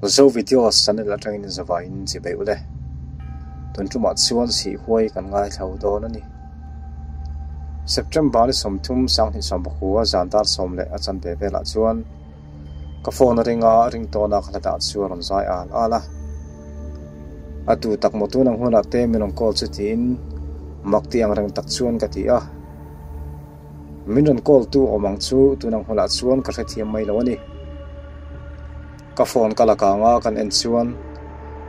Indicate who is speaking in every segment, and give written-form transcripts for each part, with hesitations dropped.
Speaker 1: Zo Videos channel atangin zavaiin chibai ule. Tun tumah chuan sihhuai kan ngaithla dawn a ni. September ni 30 2019 zan dar 10 leh a chanve velah chuan ka phone a ring a, ring tawna ka hla dah chu a rawn zai al al a. A tu tak maw tun ang hunah te min rawn call chu tiin mak ti ang reng tak chuan ka ti a. Min rawn call tu awm ang chu tun ang hunah chuan ka hrethiam mai lo a ni. Ka phone ka la kang a, kan en chuan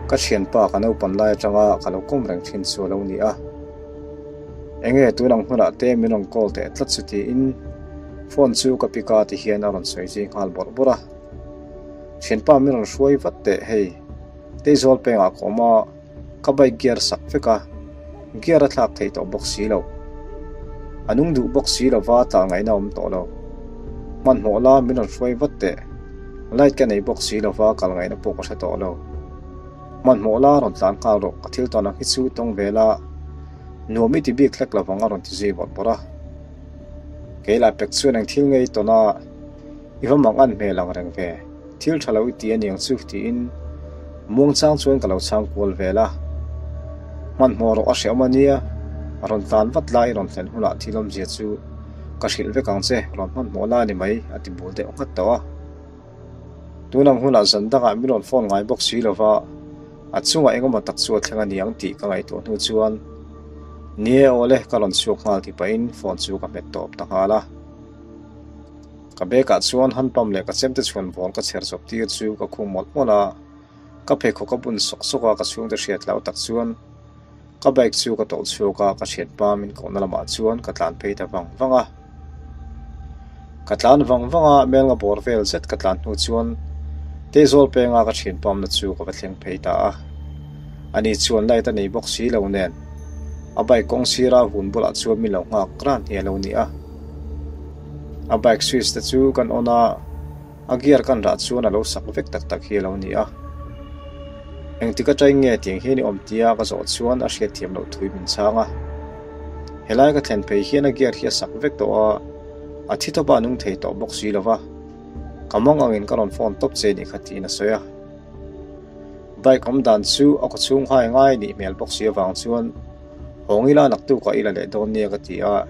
Speaker 1: ka thianpa ka naupan lai atanga ka lo kawm reng thin chu a lo ni a. Enge tun ang hunah te min rawn call teh tlat chu tiin phone chu ka pick a ti hian a rawn sawi zui nghal bawrh bawrh a. Thianpa min rawn hruai vat teh hei, Teizawl pengah ka awm a, ka bike gear sak vek a, gear a thlak thei tawh bawk si lo. A nung duh bawk si lova tah ngaihna awm tawh lo. Hmanhmawh la min rawn hruai vat teh, light ka nei bawk si lova kal ngaihna pawh ka hre tawh lo. Hmanhmawh la rawn tlan nghal rawh, ka thil tawn ang hi chu tawng ve la, nuam i ti bik hlek lovang a rawn ti zui bawrh bawrh a. Kei lah pek chuan eng thil nge i tawn a, i va mang an hmel ang reng ve. Thil tha lo i ti a niang chu tiin muangchang chuan ka lo chhang kual vel a. Hmanhmawh rawh a hreawm a nia, a rawn tlan vat lai i rawn thlen hunah thil awmzia chu ka hrilh vek ang che, rawn hmanhmawh la a ni mai a ti bul deuh nghat tawh a. Tun ang hunah zan dangah min rawn phone ngai bawk si lova, a chungah engemaw tak chu a thleng a niang tih ka ngaihtuah hnu chuan Ni e awle ka rawn chhuak nghal ti pahin phone chu ka hmet tawp ta nghal a. Ka bag ah chuan hand pump leh ka chemte chhuan vawl ka chher chawp tir chu ka khung mawlh mawlh a, ka pheikhawk a bun sawk sawk a ka chhungte hriat lau tak chuan ka bike chu ka tawlh chhuak a, ka thianpa min kohna lamah chuan ka tlan phei ta vang vang a. Ka tlan vang vang a, melnga bawr vel zet ka tlan hnu chuan Teizawl penga ka thianpamna chu ka va thleng phei ta a. Ani chuan light a nei bawk si lo nen a bike kawng sira hun bulah chuan min lo nghak ran hi a lo ni a. A bike switch te chu kan on a, a gear kan rah chuan a lo sak vek tak tak hi a lo ni a. Engtik atangin nge tiang hian i awm tia ka zawh chuan a hriatthiam loh thui min chhang a. Helai ka thlen phei hian a gear hi a sak vek tawh a, a thi tawp a a nung thei tawh bawk si lo va. Ka mawng angin ka rawn phone tawp che nih kha tiin a sawi a. Bike awm dan chu a kawchhung nghai ngai nih hmel bawk si avang chuan Hawng ila naktuk ah i la leh dawn nia ka ti a,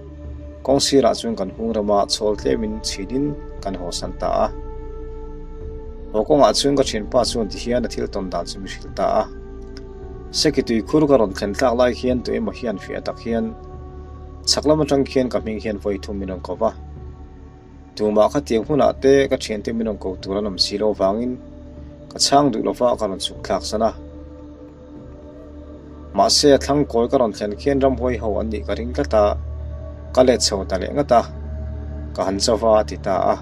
Speaker 1: kawng sirah chuan kan hung rama chhawl tlemin chhinin kan haw san ta a. Haw kawngah chuan ka thianpa chuan ti hian a thil tawn dan chu mi hrilh ta a. Seki tui khur ka rawn thlen tlak lai hian tu emaw hian fiah tak hian chhak lam atang khian ka hming hian vawi thum min rawn ko va. Tumah kha tiang hunah te ka thiante min rawn ko tur an awm si lo vangin ka chhang duh lova ka rawn chhuk thlak san a. Mahse a thlang kawi ka rawn thlen khian ramhuai ho an nih ka ring tlat a, ka let chho ta leh ngat a, ka han cho va a ti ta a.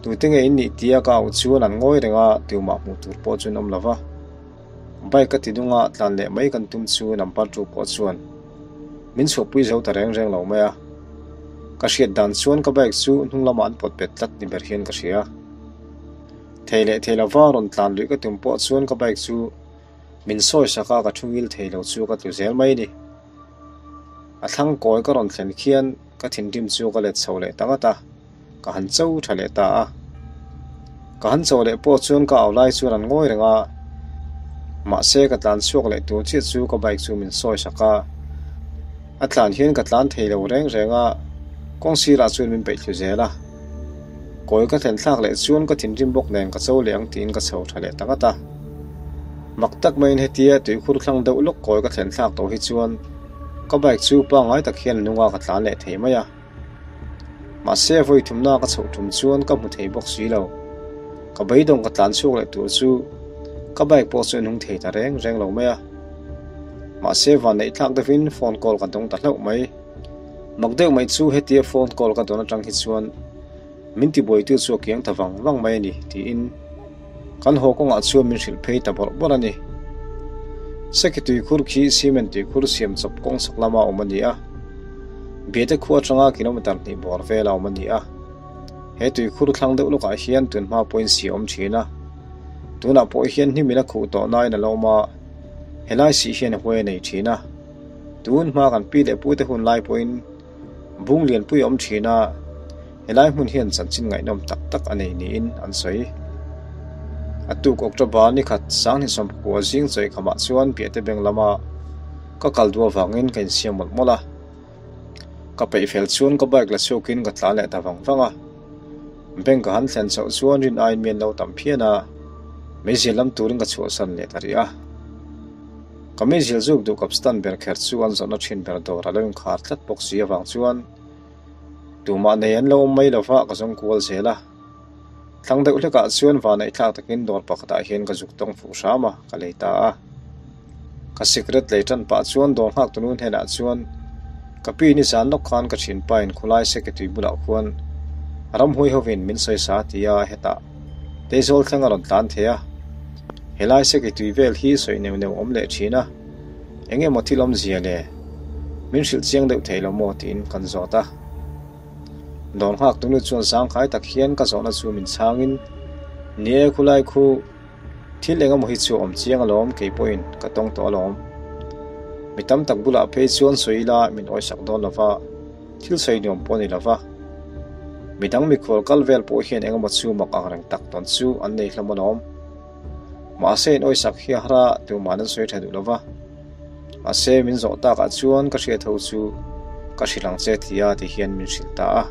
Speaker 1: Tute nge in nih tia ka auh chuan an ngawi reng a, tumah hmuh tur pawh chu an awm lo va. Bike ka ti dung a, tlan leh mai kan tum chu number two pawh chuan min chhuahpui zo ta reng reng lo mai a. Ka hriat dan chuan ka bike chu hnung lamah an pawt bet tlat ni ber hian ka hria. Thei leh thei lova rawn tlan luih ka tum pawh chuan ka bike chu min sawi sak a, ka thu ngil thei lo chu ka tlu zel mai a ni. A thlang kawi ka rawn thlen khian ka thinrim chu ka let chho leh ta ngat a, ka han cho tha leh ta a. Ka han cho leh pawh chuan ka au lai chuan an ngawi reng a, mahse ka tlan chhuak leh tur chiah chu ka bike chu min sawi sak a. A tlan hian ka tlan thei lo reng reng a, kawng sirah chuan min peih thlu zel a. Kawi ka thlen thlak leh chuan ka thinrim bawk nen ka cho leh ang tiin ka chho tha leh ta ngat a. Mak tak maiin hetia tuikhur thlang deuh lawk kawi ka thlen thlak tawh hi chuan ka bike chu pangngai tak hian nunga ka tlan leh thei mai a. Mahse vawi thumna ka chhoh tum chuan ka hmu thei bawk si lo. Ka beidawng ka tlan chhuak leh tur chu ka bike pawh chu a nung thei ta reng reng lo mai a. Mahse vanneih thlak deuhin phone call ka dawng ta hlauh mai. Mak deuh mai chu hetia phone call ka dawn atang hi chuan min tibuaitu chu a kiang ta vang vang mai a ni tiin kan haw kawngah chuan min hrilh phei ta bawrh bawrh a ni. Seki tuikhur khi cement tuikhur siam chawp kawng chhak lama awm a ni a, Biate khua atanga kilometer hnih bawr vela awm a ni a. He tuikhur thlang deuh lawkah hian tunhma pawhin si a awm thin a, tunah pawh hian hnimin a khuh tawh nain a lo awm a, helai sih hian a huai a nei thin a. Tun hma kan pi leh pute hun lai pawhin bung lianpui a awm thin a, helai hmun hian chanchin ngaihnawm tak tak a nei niin an sawi. A tuk October ni khat Sanghnih 19 zing chawi khamah chuan Piahte Bank lama ka kal duh avangin ka insiam mawlh mawlh a. Ka peih fel chuan ka bike la chhuakin ka tlan leh ta vang vang a. Bank ka han thlen chhoh chuan rin aiin mi an lo tam phian a, meizial lam turin ka chhuahsan leh ta rih a. Ka meizial zuk duh kapstan ber kher chu an zawhna thin ber dawr a lo inkhar tlat bawk si avang chuan tumah nei an lo awm mai lova ka zawng kual zel a. Thlang deuh hlekah chuan vanneih thlak takin dawr pakhatah hian ka zuk tawng fuh hram a, ka lei ta a. Ka sikret lei tan pah chuan dawr nghak tunu hnenah chuan ka pi nizan lawk khan ka thinpain khulai seketui bulah khuan ramhuai hovin min sawi sa ti a, hetah Teizawl thleng a rawn tlan thei a. Helai seketui vel hi sawi neuh neuh awm leh thin a, eng emaw thil awmzia le? Min hrilh chiang deuh thei lo maw tiin kan zawt a. Dawr nghak tunu chuan zangkhai tak hian ka zawhna chu min chhangin, Ni e, khulai khu thil eng emaw hi chu a awm chiang alawm, kei pawhin ka tawng tawh alawm. Mi tam tak bulah phei chuan sawi ila min awisak dawn lo va, thil sawi nuam pawh a ni lo va. Midang mikhual kal vel pawh hian eng emaw chu mak ang reng tak tawn chu an nei hlawm alawm. Mahse in awisak hi a har a, tuman an sawi tha duh lo va. Mahse min zawh takah chuan ka hriat ho chu ka hrilh ang che tia ti hian min hrilh ta a.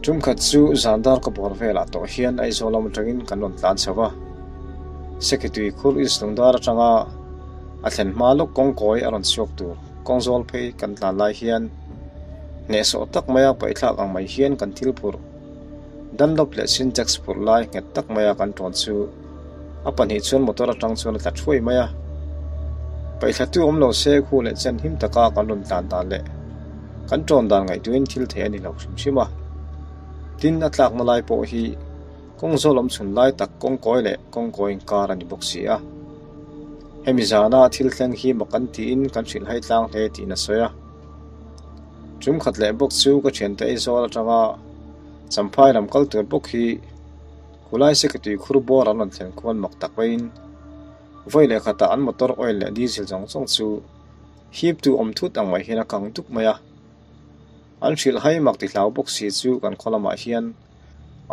Speaker 1: Tum khat chu zan dar ka bawr velah tawh hian Aizawl lam atangin kan rawn tlan chho va. Sekitui khur East Lungdar atanga a thlen hma lawk kawngkawi a rawn chhuak tur kawngzawl phei kan tlan lai hian hnehsawh tak maia paihthlak ang mai hian kan thil phurh Dunlop leh Sintex phurh lai nghet tak maia kan tawn chu a pahnih chuan motor atang chuan a tla thuai mai a. Paihthla tu awm lo se khu leh chen him taka kan rawn tlan dan leh kan tawn dan ngaihtuahin thil thei a ni lo hrim hrim a. Tin, a tlakna lai pawh hi kawng zawl awm chhun lai tak kawngkawi leh kawngkawi inkar a ni bawk si a. Hemi zana thil thleng hi mak an tiin kan hrilhhai tlang hle tiin a sawi a. Tum khat leh bawk chu ka thiante Aizawl atanga Champhai lam kal tur bawk hi Khulai Secretary khur bawr an rawn thlen khuan mak tak veiin vawi leh khatah an motor oil leh diesel zawng zawng chu hip tu awm thut ang mai hian a kang duk mai a. An hrilh hai mak ti hlau bawk si chu kan khaw lamah hian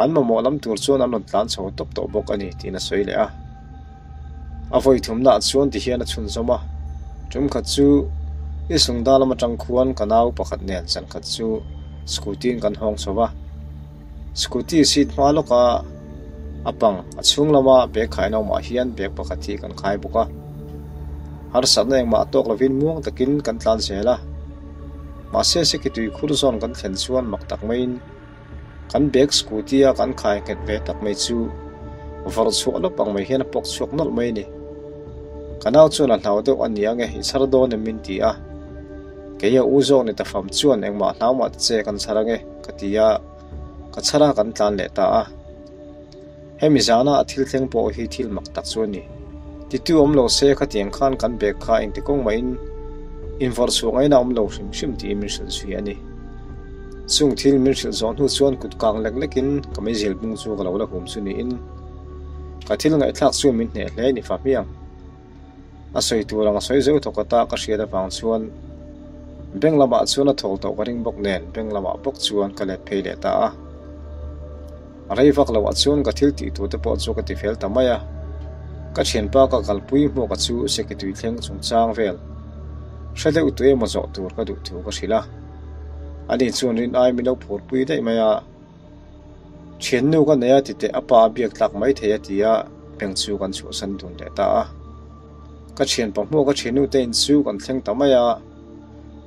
Speaker 1: An mamawh lam tur chuan an rawn tlan chho tawp tawh bawk a ni tiin a sawi leh a. A vawi thumnaah chuan ti hian a chhunzawm a, tum khat chu i sungda lam atang khuan ka nau pakhat nen zan khat chu scooty in kan hawng chho va. Scooty seat hma lawka a pang a chhung lama bag khaina awmah hian bag pakhat hi kan khai bawk a. Harsatna engmah tawk lovin muang takin kan tlan zel a. Mahse Sekitui khur zawn kan thlen chuan mak tak maiin Kan bag scooty a kan khai nghet ve tak mai chu vawrh chhuah lawp ang mai hian a pawk chhuak nawlh mai a ni. Ka nau chuan a hlau deuh a ni ang e, i chhar dawn em min ti a. Kei a u zawk ni ta fam chuan engmah hlau mah ta che kan chhar ang e ka ti a, ka chhar a kan tlan leh ta a. Hemi zana a thil thleng pawh hi thil mak tak chu a ni. Titu awm lo se khatiang khan kan bag kha engti kawng mahin invawrh chhuah ngaihna awm lo hrim hrim tiin min hrilh zui a ni. Chung thil min hrilh zawh hnu chuan kut kang lek lekin ka meizial bung chu ka lo la hum chu niin ka thil ngaihthlak chu min hneh hle ni fa hmiang. A sawi tur ang a sawi zo thawk ata ka hriat avang chuan bank lamah chuan a thawl tawh ka ring bawk nen bank lamah bawk chuan ka let phei leh ta a. Rei vak loah chuan ka thil tih tur te pawh chu ka ti fel ta mai a. Ka thianpa ka kalpui hmuaka chu sekitui thleng chungchang vel hre deuh tu emaw zawh tur ka duh thu ka hrilh a. Ani chuan rin ai min lo phurpui daih mai a. Thiannu ka nei a ti teh a pa a biak tlak mai thei a ti a, beng chu kan chhuahsan dun leh ta a. Ka thianpa hmuh ka thiannu te in chu kan thleng ta mai a,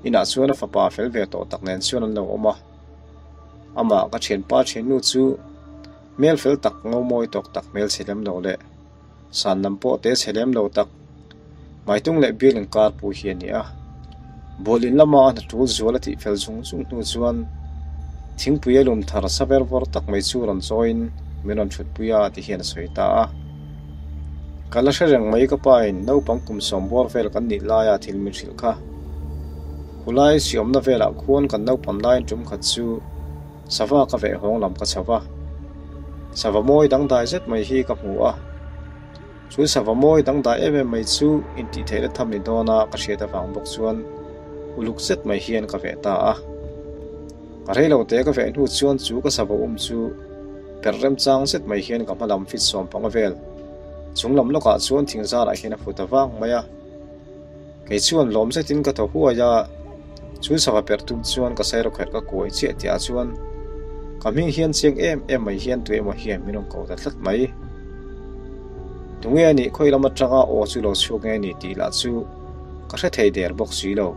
Speaker 1: inah chuan a fapa fel ve tawh tak nen chuan an lo awm a. Amah ka thianpa thiannu chu hmel fel tak ngo mawi tawk tak hmel chhe lem lo leh San lam pawh te chhe lem lo tak. Maitung leh bial inkar pu hi a ni a. Bual in lama a hna tul zual a tih fel zung zung hnu chuan thingpui a lum thar sa ver vawr tak mai chu rawn chawiin min rawn thutpui a ti hian a sawi ta a. Ka la hre reng mai ka pa in naupang kum sawm bawr vel kan nih laia thil min hrilh kha. Khulai siawmna velah khuan kan naupan laiin tum khat chu Sava ka veh hawng lam ka chho va, sava mawi dangdai zet mai hi ka hmu a. Chu sava mawi dangdai em em mai chu intihtheihna tham ni dawna ka hriat avang bawk chuan uluk zet mai hian ka veh ta a. Ka rei lo te ka veh hnu chuan chu ka sava um chu Per remchang zet mai hian ka hma lam fit 15 vel chung lam lawkah chuan thing zarah hian a fu ta vang mai a. Kei chuan lawm zetin ka thaw huai a, chu sava per tum chuan ka sairawkherh ka kuai chiah tihah chuan ka hming hian chiang em em mai hian tu emaw hian min rawn ko ta tlat mai. Tunge a nih khawi lam atanga aw chu lo chhuak nge ni tih lah chu ka hre thei der bawk si lo.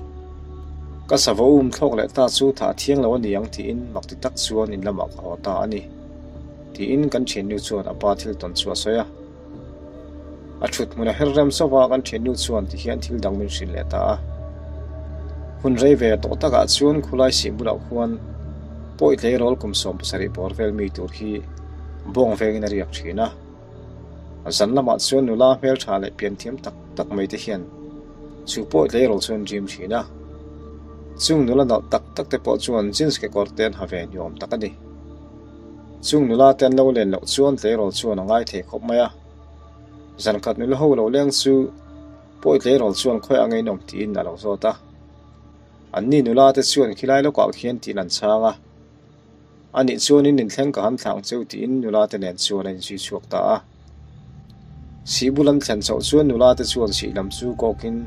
Speaker 1: Ka sava um thlawk leh ta chu thah thiang lo a ni ang tiin mak ti tak chuan in lamah ka haw ta a ni tiin kan thiannu chuan a pa thil tawn chu a sawi a. A thut hmun a her rem chauh a, kan thiannu chuan ti hian thil dang min hrilh leh ta a. Hun rei ve tawh takah chuan khulai sih bulah khuan pawi tleirawl kum 70 bawr vel mi tur hi bawng vengin a riak thin a. Zan lamah chuan nula hmeltha leh pianthiam tak tak mai te hian chu pawi tleirawl chu an rim thin a. Chung nula nalh tak tak te pawh chuan jeans kekawr te an ha ve ni awm tak a ni. Chung nula te an lo len loh chuan tleirawl chuan a ngai thei khawp mai a. Zan khat nula ho lo leng chu pawi tleirawl chuan khawi a ngeihnawm tiin a lo zawt a. Anni nula te chuan khilai lawkah khian tiin an chhang a. Anih chuanin inthleng ka han thlang cheu tiin nula te nen chuan a inzui chhuak ta a. Sih bul an thlen chhoh chuan nula te chuan sih lam chu kawkin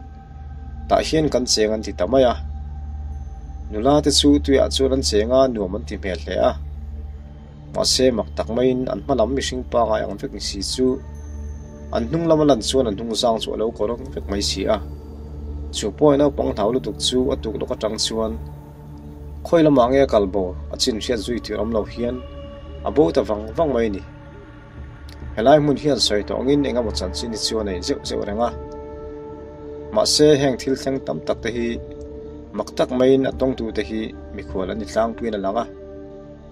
Speaker 1: tah hian kan cheng an ti ta mai a. Nula te chu tuiah chuan an cheng a, nuam an ti hmel hle a. Mahse mak tak maiin an hma lam mihring pangai ang vek ni si chu an hnung lama lan chuan an hnung zang chu a lo kawr ang vek mai si a. Chu pawh naupang hlau lutuk chu a tuk lawk atang chuan khawi lamah nge a kal bo a chin hriat zui tur awm lo hian a bo ta vang vang mai a ni. Helai hmun hian sawi tawh angin eng emaw chanchin hi chu a nei zeuh zeuh reng a. Mahse heng thil thleng tam tak te hi mak tak maiin a tawngtute hi mikhual an ni tlangpuiin a lang a.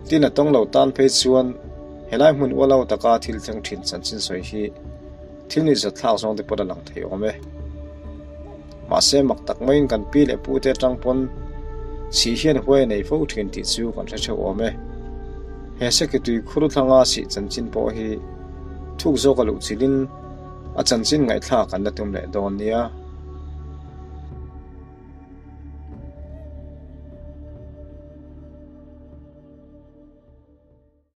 Speaker 1: Tin a tawng lo tan phei chuan helai hmun ualo taka thil thleng thin chanchin sawi hi thil nuihzat thlak zawng te pawh a lang thei awm e. Mahse mak tak maiin kan pi leh pu te atang pawn sih hian huai a nei fo thin tih chu kan hre theuh awm e. He sekitui khur thlanga sih chanchin pawh hi thuk zawk a luh chilhin a chanchin ngaihthlak kan la tum leh dawn nia.